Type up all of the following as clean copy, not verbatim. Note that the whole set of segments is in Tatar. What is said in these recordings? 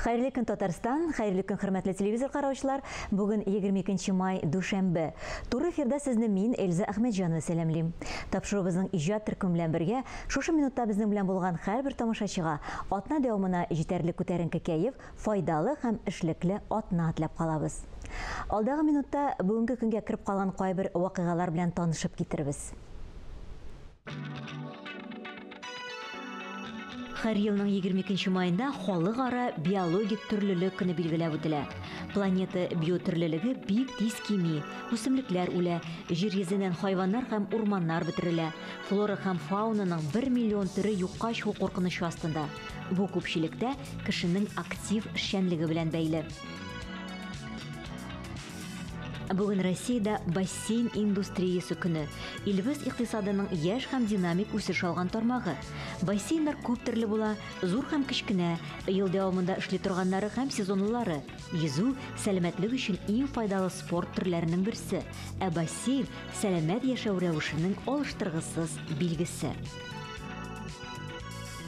Хәерле көн, Татарстан, хәерле көн, хөрмәтле телевизор караучылар. Бүген 22 май, дүшәмбе. Туры эфирда сезне мин, Эльза Әхмәтҗанова сәламлим. Тапшыруыбызның иҗат төркеме белән бергә шушы минутта безнең белән булган һәрбер тамашачыга атна дәвамына җитәрлек күтәренке кәеф, файдалы һәм эшлекле атна теләп калабыз. Алдагы минутта бүгенге көнгә кереп калган кайбер вакыйгалар белән танышып китербез. Һәр елның 22 маенда халыкара биологик төрлелек көне билгеләп үтелә. Планета биотөрлелеге бик тиз кими, үсемлекләр үлә, җир йөзеннән хайваннар һәм урманнар бетерелә, флора һәм фаунаның 1 миллион төре юкка чыгу куркынычы астында. Бу күпчелектә кешенең актив эшчәнлеге белән бәйле. Бүген Россиядә бассейн индустриясе көне. Илебез икътисадының яшь һәм динамик үсеш алган тармагы. Бассейннар күп төрле була, зур һәм кечкенә, ел дәвамында эшли торганнары һәм сезонлылары. Йөзү сәламәтлек өчен иң файдалы спорт төрләренең берсе, ә бассейн сәламәт яшәү рәвешенең алыштыргысыз билгесе.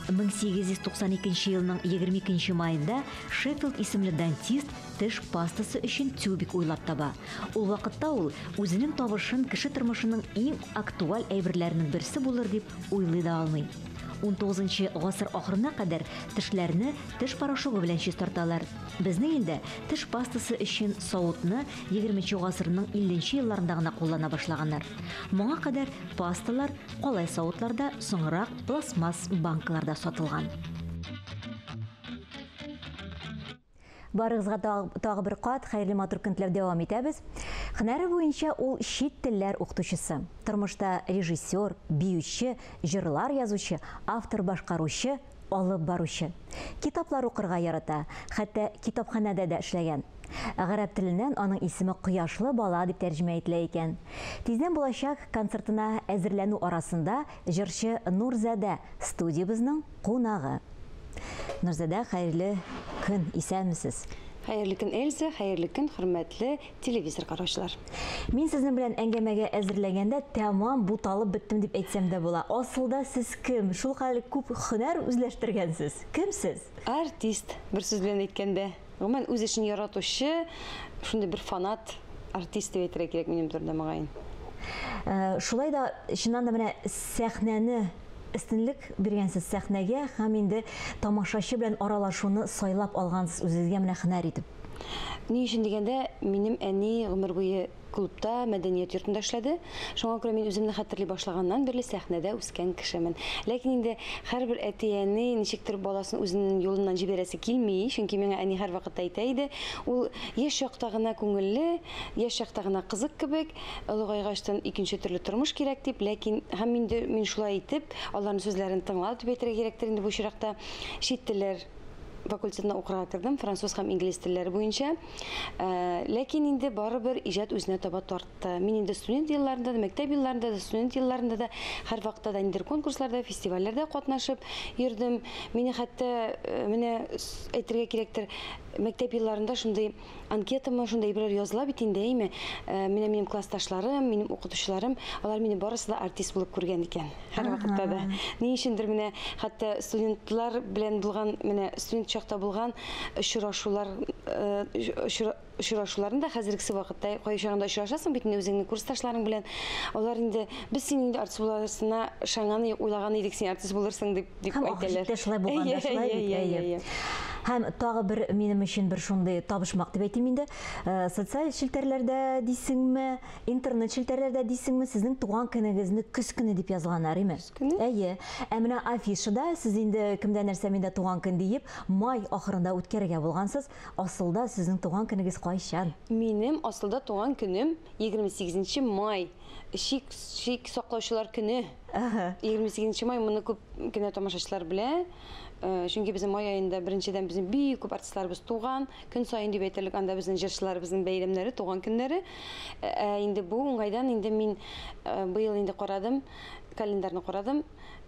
1892 елның 22 маенда Шеффилд исемле дантист теш пастасы өчен тюбик уйлап таба. Ул вакытта ул үзенең табышын кеше тормышының иң актуаль әйберләренең берсе булыр дип уйлый да алмый. 19 гасыр ахырына кадәр тешләрне теш порошогы белән чистарталар. Безнең илдә теш пастасы өчен савытны 20 гасырның 50 елларында гына куллана башлаганнар. Моңа кадәр пасталар калай савытларда, соңрак пластмасс банкаларда сатылган. Барыгызга тагы бер кат хәерле матур көн теләп дәвам итәбез. Һөнәре буенча ул чит телләр укытучысы. Тормышта режиссер, биюче, җырлар язучы, автор-башкаручы, алып баручы. Китаплар укырга ярата, хәтта китапханәдә дә эшләгән. Гарәп теленнән аның исеме Кояшлы бала дип тәрҗемә ителә икән. Тиздән булачак концертына әзерләнү арасында җырчы Нурзадә студиябезнең кунагы. Нурзадә, хәерле көн, исәнмесез? Хәерле көн, Эльза, хәерле көн, хөрмәтле телевизор караучылар. Мин сезнең белән әңгәмәгә әзерләгәндә тәмам буталып беттем дип әйтсәм дә була. Асылда сез кем? Шул хәл күп һөнәр үзләштергәнсез. Кем сез? Артист, бер сүз белән әйткәндә. Гомумән, үз эшен яратучы, шундый бер фанат артист дип әйтергә кирәк минем турында, мөгаен. Шулай да, чыннан да менә сәхнәне өстенлек биргәнсез сәхнәгә һәм инде тамашачы белән аралашуны сайлап алгансыз үзегезгә менә һөнәр итеп. Ни өчен дигәндә, минем әни гомер буе клубта, мәдәният йортында эшләде. Шуңа күрә мин үземне хәтерли башлаганнан бирле сәхнәдә үскән кешемен. Ләкин инде һәрбер әти-әни ничектер баласын үзенең юлыннан җибәрәсе килми, чөнки миңа әни һәрвакытта әйтә иде, ул яшь чакта гына күңелле, яшь чакта гына кызык кебек, олыгайгачтан икенче төрле тормыш кирәк дип, ләкин һәм инде мин шулай итеп, аларның сүзләрен тыңлап дип әйтергә кирәктер инде бу очракта, чит телләр факультетына укырга кердем, француз һәм инглиз телләре буенча. Ләкин инде барыбер иҗат үзенә таба тартты. Мин инде студент елларында да, мәктәп елларында да, студент елларында да һәрвакытта да ниндидер конкурсларда, фестивальләрдә катнашып йөрдем. Мине хәтта, менә әйтергә кирәктер, мәктәп елларында шундый анкетамы, шундый әйберләр языла бит инде, әйме? Менә минем классташларым, минем укытучыларым, алар мине барысы да артист булып күргән икән. Һәрвакытта да. Ни өчендер менә хәтта студентлар белән булган, менә студент чакта булган очрашулар, очрашуларында хәзергесе вакытта кайчагында очрашасың бит инде үзеңнең курсташларың белән. Алар инде без син инде артист буласына ышанган, уйлаган идек, син артист булырсың дип Һәм әйтәләр. ахыр чиктә шулай булган да, шулай бит, әйе. Һәм тагы бер минем өчен бер шундый табышмак дип әйтим инде. Социаль челтәрләрдә дисеңме, интернет челтәрләрдә дисеңме, сезнең туган көнегезне көз көне дип язганнар, име? Көз көне? Әйе. Ә менә афишада сез инде кемдә нәрсә миндә туган көн диеп, май ахырында үткәрергә булгансыз. Асылда сезнең туган көнегез кайчан? Минем асылда туган көнем 28 май. Чик саклаучылар көне. 28 май, моны күп кенә тамашачылар белә. Чөнки безнең май аенда беренчедән безнең бик күп артистларыбыз туган, көн саен дип әйтерлек, анда безнең җырчыларыбызның бәйрәмнәре, туган көннәре. Инде бу уңайдан инде мин быел инде карадым, календарьны карадым.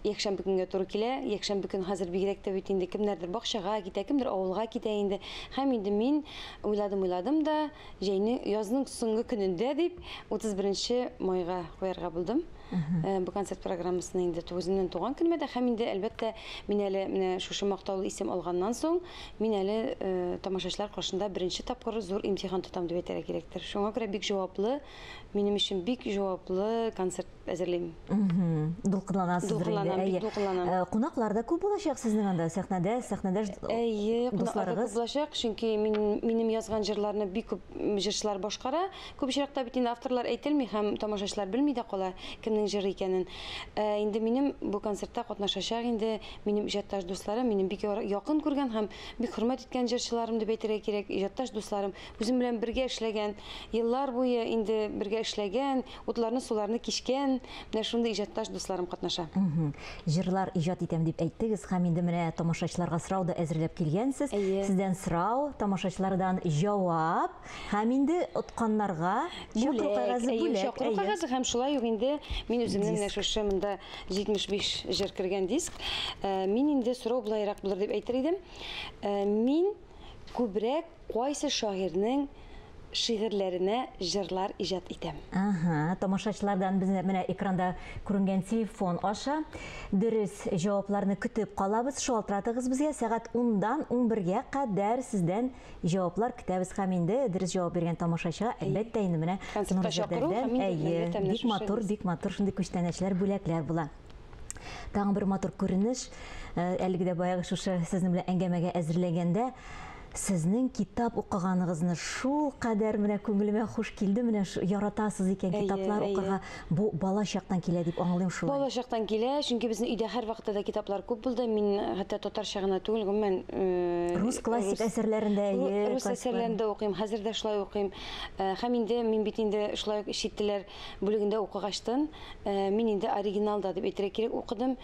Якшәмбе көнгә туры килә. Якшәмбе көн хәзер бигрәк тә бит инде кемнәрдер бакчага китә, кемдер авылга китә инде. Һәм инде мин уйладым, уйладым да, җәйнең, язның соңгы көнендә дип 31 майга куярга булдым. Бу концерт программасын инде үземнең туган көнемә дә һәм инде, әлбәттә, мин әле менә шушы мактаулы исем алганнан соң, мин әле тамашачылар каршында беренче тапкыр зур имтихан тотам дип әйтергә кирәктер. Шуңа күрә бик җаваплы, минем өчен бик җаваплы концерт әзерлим. Дулкынланасыздыр инде. Дулкынланам, бик дулкынланам. Кунаклар да күп булачак сезнең анда сәхнәдә, сәхнәдә Әйе, кунаклар да күп булачак, чөнки мин минем язган җырларны бик күп җырчылар башкара. Күп очракта бит инде авторлар әйтелми һәм тамашачылар белми дә кала кемнең җыры икәнен. Инде минем бу концертта катнашачак инде минем иҗатташ дусларым, минем бик якын күргән һәм бик хөрмәт иткән җырчыларым дип әйтергә кирәк, иҗатташ дусларым, үзем белән бергә эшләгән, еллар буе инде бергә эшләгән, утларны, суларны кичкән, менә шундый иҗатташ дусларым катнаша. Җырлар иҗат итәм дип әйттегез һәм инде менә тамашачыларга сорау да әзерләп килгәнсез. Сездән сорау, тамашачылардан җавап һәм инде отканнарга чакыру кәгазе бүләк. Чакыру кәгазе һәм шулай ук инде мин үземнең менә шушы монда 75 җыр кергән диск. Мин инде сорау былайрак булыр дип әйтер идем. Мин күбрәк кайсы шагыйрьнең шигырьләренә җырлар иҗат итәм? Ага, тамашачылардан безне менә экранда күренгән телефон аша дөрес җавапларны көтеп калабыз. Шалтыратыгыз безгә сәгать 10-дан 11-гә кадәр сездән җаваплар көтәбез һәм инде дөрес җавап биргән тамашачыга әлбәттә инде менә Нурзадәдән әйе, бик матур, бик матур шундый күчтәнәчләр, бүләкләр була. Тагын бер матур күренеш, әлеге дә баягы шушы сезнең белән әңгәмәгә әзерләгәндә сезнең китап укыганыгызны шул кадәр менә күңелемә хуш килде, менә яратасыз икән китаплар укырга. Бу бала чактан килә дип аңлыйм шулай. Бала чактан килә, чөнки безнең өйдә һәрвакытта да китаплар күп булды. Мин хәтта татарча гына түгел, гомумән, рус классик әсәрләрен дә, рус әсәрләрен дә укыйм, хәзер дә шулай укыйм. Һәм инде мин бит инде шулай ук чит телләр бүлегендә укыгачтын, мин инде оригиналда дип әйтергә кирәк укыдым.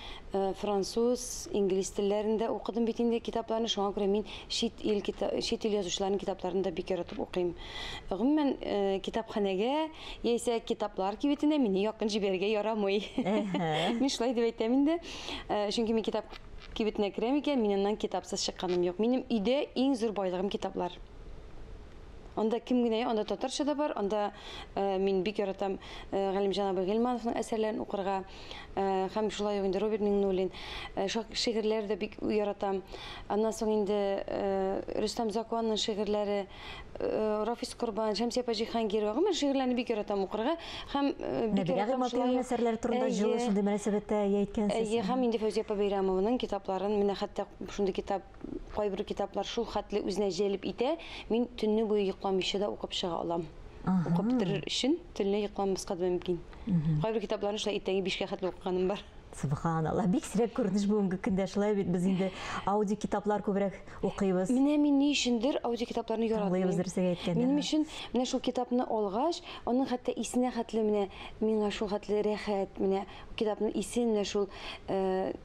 Француз, инглиз телләрендә укыдым бит инде китапларны, шуңа күрә мин чит ил чит ил язучыларының китапларын да бик яратып укыйм. Гомумән, китапханәгә яисә китаплар кибетенә мине якын җибәрергә ярамый. Мин шулай дип әйтәм инде. Чөнки мин китап кибетенә керәм икән, мин аннан китапсыз чыкканым юк. Минем өйдә иң зур байлыгым китаплар. Анда кем генә, анда татарча да бар, анда мин бик яратам Галимҗан абый Гыйльмановның әсәрләрен укырга, һәм шулай ук инде Роберт Миңнуллин, шигырьләр дә бик яратам. Аннан соң инде Рөстәм Закуанның шигырьләре, Рафис Корбан, Шәмсия апа Җиһангирова, гомумән шигырьләрне бик яратам укырга һәм бик яратам шулай ук әсәрләре турында җылы шундый мөнәсәбәттә әйткәнсез. Әйе, һәм инде Фәүзия апа Бәйрәмованың китапларын, менә хәтта шундый китап, кайбер китаплар шул хәтле үзенә җәлеп итә, мин төнне буе йокламыйча да укып чыга алам. Укып бетерер өчен төнлә йокламаска да мөмкин. Кайбер китапларны шулай иртәнге 5-кә хәтле укыганым бар. Субханалла, бик сирәк күренеш бүгенге көндә шулай бит, без инде аудио китаплар күбрәк укыйбыз. Менә мин ни өчендер аудио китапларны яратмыйм. Тыңлыйбыз, дөресен әйткәндә. Минем өчен менә шул китапны алгач, аның хәтта исенә хәтле менә миңа шул хәтле рәхәт, менә китапның исен, менә шул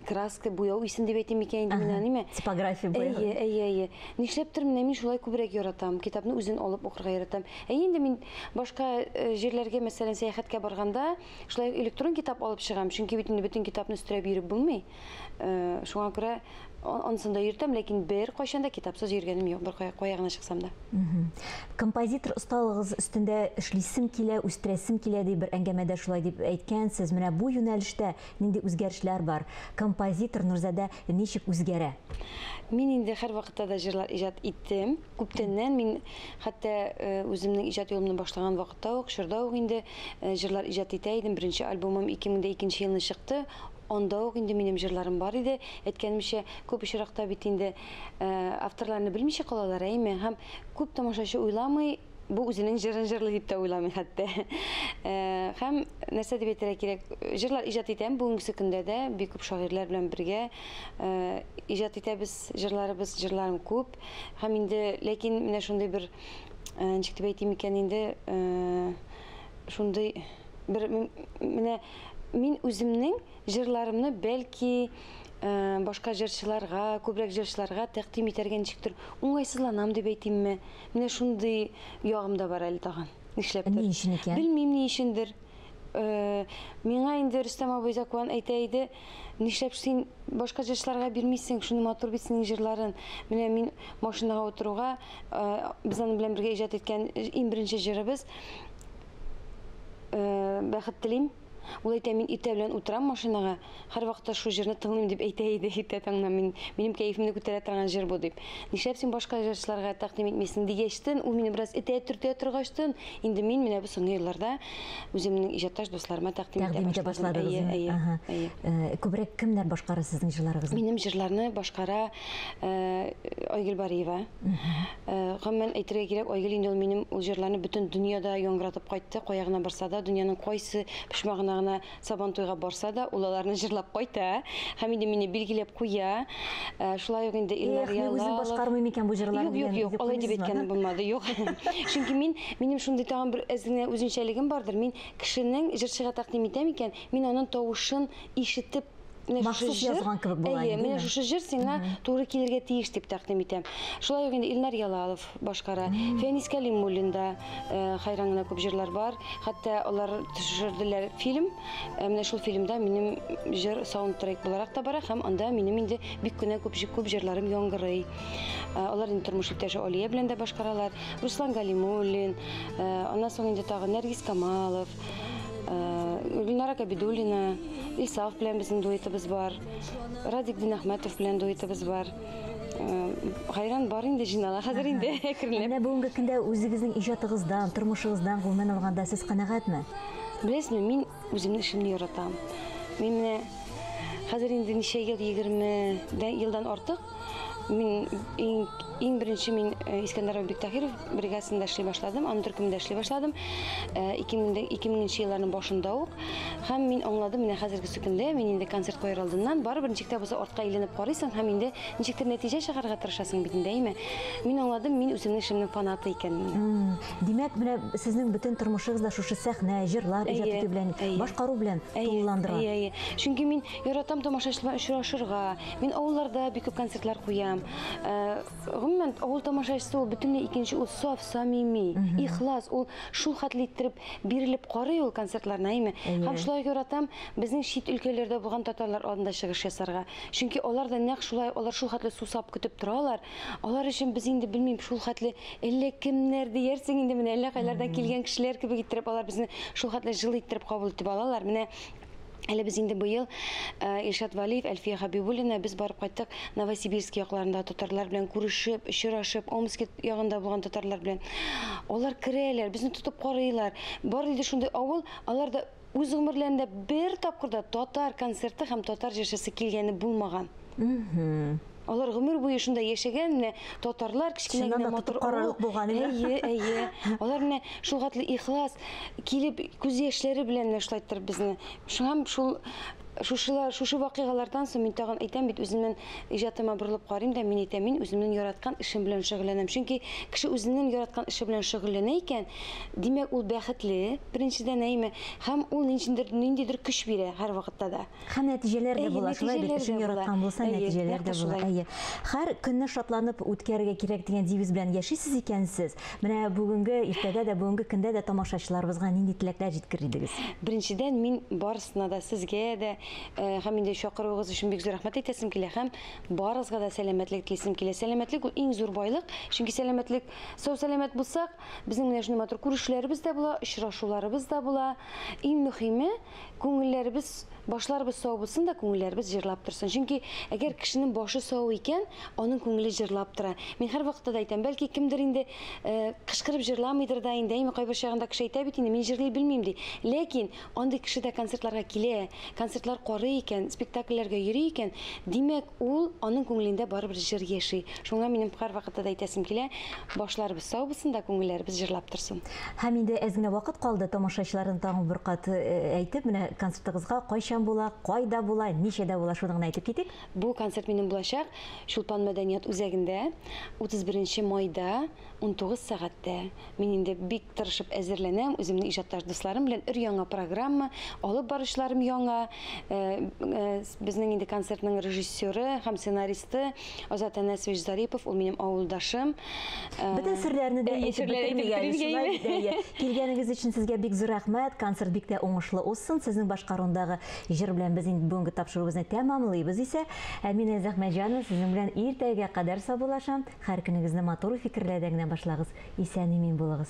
краска, буяу исен дип әйтим микән инде, менә ниме? Типография буяу. Әйе, әйе, әйе. Нишләптер менә мин шулай күбрәк яратам, китапны үзен алып укырга яратам. Әйе, инде мин башка җирләргә, мәсәлән, сәяхәткә барганда, шулай электрон китап алып чыгам, чөнки бит инде бөтен китапны өстерәп йөреп булмый. Шуңа күрә анысын да йөртәм, ләкин бер кайчан да китапсыз йөргәнем юк, бер кая гына чыксам да. Композитор осталыгыз өстендә эшлисем килә, үстерәсем килә дип бер әңгәмәдә шулай дип әйткәнсез. Менә бу юнәлештә нинди үзгәрешләр бар? Композитор Нурзадә ничек үзгәрә? Мин инде һәрвакытта да җырлар иҗат иттем. Күптәннән мин хәтта үземнең иҗат юлымны башлаган вакытта ук, чорда ук инде җырлар иҗат итә идем. Беренче альбомым 2002 елны чыкты. Анда ук инде минем җырларым бар иде. Әйткәнемчә, күп очракта бит инде авторларны белмичә калалар, әйме? Һәм күп тамашачы уйламый, бу үзенең җырын җырлый дип тә уйламый хәтта. Һәм нәрсә дип әйтергә кирәк, җырлар иҗат итәм бүгенге көндә дә, бик күп шагыйрьләр белән бергә иҗат итәбез җырларыбыз, җырларым күп. Һәм инде ләкин менә шундый бер, ничек дип әйтим икән инде, шундый бер менә мин үземнең җырларымны бәлки башка җырчыларга, күбрәк җырчыларга тәкъдим итәргә ничектер уңайсызланам дип әйтимме? Менә шундый ягым да бар әле тагын. Нишләптер? Ни өчен икән? Белмим ни өчендер. Миңа инде Рөстәм абый Закуан әйтә иде, нишләп син башка җырчыларга бирмисең, шуны матур бит синең җырларын. Менә мин машинага утыруга, без аның белән бергә иҗат иткән иң беренче җырыбыз Бәхет телим. Ул әйтә, мин иртә белән утырам машинага, һәрвакытта шул җырны тыңлыйм дип әйтә иде иртә таңнан. Мин минем кәефемне күтәрә торган җыр бу дип. Нишләп син башка җырчыларга тәкъдим итмисең дигәчтен, ул мине бераз этә төртә торгачтын, инде мин менә бу соңгы елларда үземнең иҗатташ дусларыма тәкъдим итә башладым. Әйе, әйе, әйе. Күбрәк кемнәр башкара сезнең җырларыгызны? Минем җырларны башкара Айгөл Бариева. Гомумән әйтергә кирәк, Айгөл инде ул минем ул җырларны бөтен дөньяда яңгыратып кайтты. Кая гына барса да, дөньяның кайсы почмагына гына Сабантуйга барса да, ул аларны җырлап кайта. Һәм инде мине билгеләп куя. Шулай ук инде Илнар Ялалов. Мин үзем башкармыйм икән бу җырларны. Юк, юк, юк, алай дип әйткәнем булмады. Юк. Чөнки мин минем шундый тагын бер әз генә үзенчәлегем бардыр. Мин кешенең җырчыга тәкъдим итәм икән, мин аның тавышын ишетеп менә шушы җыр, язган кебек була әйе, менә шушы җыр сиңа туры килергә тиеш дип тәкъдим итәм. Шулай ук инде Илнар Ялалов башкара. Фәнис Кәлимуллин да э, хайран гына күп җырлар бар. Хәтта алар төшерделәр фильм. Э, менә шул фильмда минем җыр саундтрек буларак та бара һәм анда минем инде бик кенә күп күп җырларым яңгырый. Э, алар инде тормыш иптәше Алия белән дә башкаралар. Руслан Галимуллин, аннан соң инде тагы Нәргиз Камалов, Гөлнара Габидуллина, Илсаф белән безнең дуэтыбыз бар. Радик Динәхмәтов белән дуэтыбыз бар. Хайран бар инде җыйнала хәзер инде әкренләп. Менә бүгенге көндә үзегезнең иҗатыгыздан, тормышыгыздан гомумән алганда сез канәгатьме? Беләсезме, мин үземнең эшемне яратам. Мин менә хәзер инде ничә ел, 20 елдан артык Мин иң, иң беренче мин э, Искәндәр Биктахиров бригадасында эшли башладым, аның төркемендә эшли башладым. 2000 э, елларның башында ук. Һәм мин аңладым, менә хәзерге көндә мин инде концерт куяр алдыннан барыбер ничек тә булса артка әйләнеп карыйсың һәм инде ничектер нәтиҗә чыгарырга тырышасың бит инде, әйме? Мин аңладым, мин үземнең эшемнең фанаты икәнмен. Димәк, менә сезнең бөтен тормышыгыз да шушы сәхнә, җырлар иҗат итү белән, башкару белән тулыландыра. Әйе, әйе. Чөнки мин яратам тамашачылар белән очрашырга. Мин авылларда бик күп концертлар куям. Э, гомумән, авыл тамашачысы ул бөтенләй икенче, ул саф, самими, ихлас, ул шул хәтле иттереп бирелеп карый ул концертларны, әйме? Һәм шулай ук яратам безнең чит өлкәләрдә булган татарлар алдында чыгыш ясарга. Чөнки алар да нәкъ шулай, алар шул хәтле сусап көтеп торалар. Алар өчен без инде белмим, шул хәтле әллә кемнәр диярсең инде, менә әллә кайлардан килгән кешеләр кебек иттереп алар безне шул хәтле җылы иттереп кабул итеп алалар. Менә Әле без инде быел э, Илшат Валиев, Әлфия Хабибуллина без барып кайттык Новосибирск якларында татарлар белән күрешеп, очрашып, Омск ягында булган татарлар белән. Алар керәләр, безне тотып карыйлар. Бар иде шундый авыл, алар да үз гомерләрендә бер тапкыр да татар концерты һәм татар җырчысы килгәне булмаган. Алар гомер буе шунда яшәгән, менә татарлар кечкенә генә матур авыл. Булган инде. Әйе, әйе. Алар менә шул хәтле ихлас килеп күз яшьләре белән менә шулай иттереп безне. Һәм шул шушылар, шушы вакыйгалардан соң мин тагын әйтәм бит, үземнең иҗатыма борылып карыйм да, мин әйтәм, мин үземнең яраткан эшем белән шөгыльләнәм. Чөнки кеше үзенең яраткан эше белән шөгыльләнә икән, димәк, ул бәхетле, беренчедән, әйме, һәм ул ниндидер, ниндидер көч бирә һәрвакытта да. Һәм нәтиҗәләр дә була, шулай бит, эшен яраткан булса, нәтиҗәләр дә була. Әйе. Һәр көнне шатланып үткәрергә кирәк дигән девиз белән яшисез икән сез. Менә бүгенге иртәдә дә, бүгенге көндә дә тамашачыларыбызга нинди теләкләр җиткерер идегез? Беренчедән, мин барысына да, сезгә дә, э, һәм инде чакыруыгыз өчен бик зур рәхмәт әйтәсем килә һәм барыгызга да сәламәтлек телисем килә. Сәламәтлек ул иң зур байлык, чөнки сәламәтлек, сау-сәламәт булсак, безнең менә шундый матур күрешүләребез дә була, очрашуларыбыз да була. Иң мөһиме, Күңелләребез, башларыбыз сау булсын да, күңелләребез җырлап торсын. Чөнки әгәр кешенең башы сау икән, аның күңеле җырлап тора. Мин һәрвакытта да әйтәм, бәлки кемдер инде э, кычкырып җырламыйдыр да инде, әйме кайбер чагында кеше әйтә бит инде, мин җырлый белмим ди. Ләкин андый кеше дә концертларга килә, концертлар карый икән, спектакльләргә йөри икән, димәк, ул аның күңелендә барыбер җыр яши. Шуңа минем һәрвакытта да әйтәсем килә, башларыбыз сау булсын да, күңелләребез җырлап торсын. Һәм инде әз генә вакыт калды, тамашачыларны тагын бер кат э, әйтеп, менә концертыгызга кайчан була, кайда була, ничәдә була, шуны гына әйтеп китик. Бу концерт минем булачак Чулпан мәдәният үзәгендә 31 майда 19 сәгатьтә. Мин инде бик тырышып әзерләнәм, үземнең иҗатташ дусларым белән өр-яңа программа, алып баручыларым яңа. Э, э, безнең инде концертның режиссеры һәм сценаристы Азат Әнәсович Зарипов, ул минем авылдашым. Э, Бөтен серләрне дә әйтеп бетермик әле, шулай бит, әйе. Килгәнегез өчен сезгә бик зур рәхмәт. Концерт бик тә уңышлы узсын. Сезнең башкаруындагы җыр белән без инде бүгенге тапшыруыбызны тәмамлыйбыз исә. Ә мин Эльза Әхмәтҗанова сезнең белән иртәгә кадәр саубуллашам. Һәр көнегезне матур фикерләрдән генә башлагыз. Исән-имин булыгыз.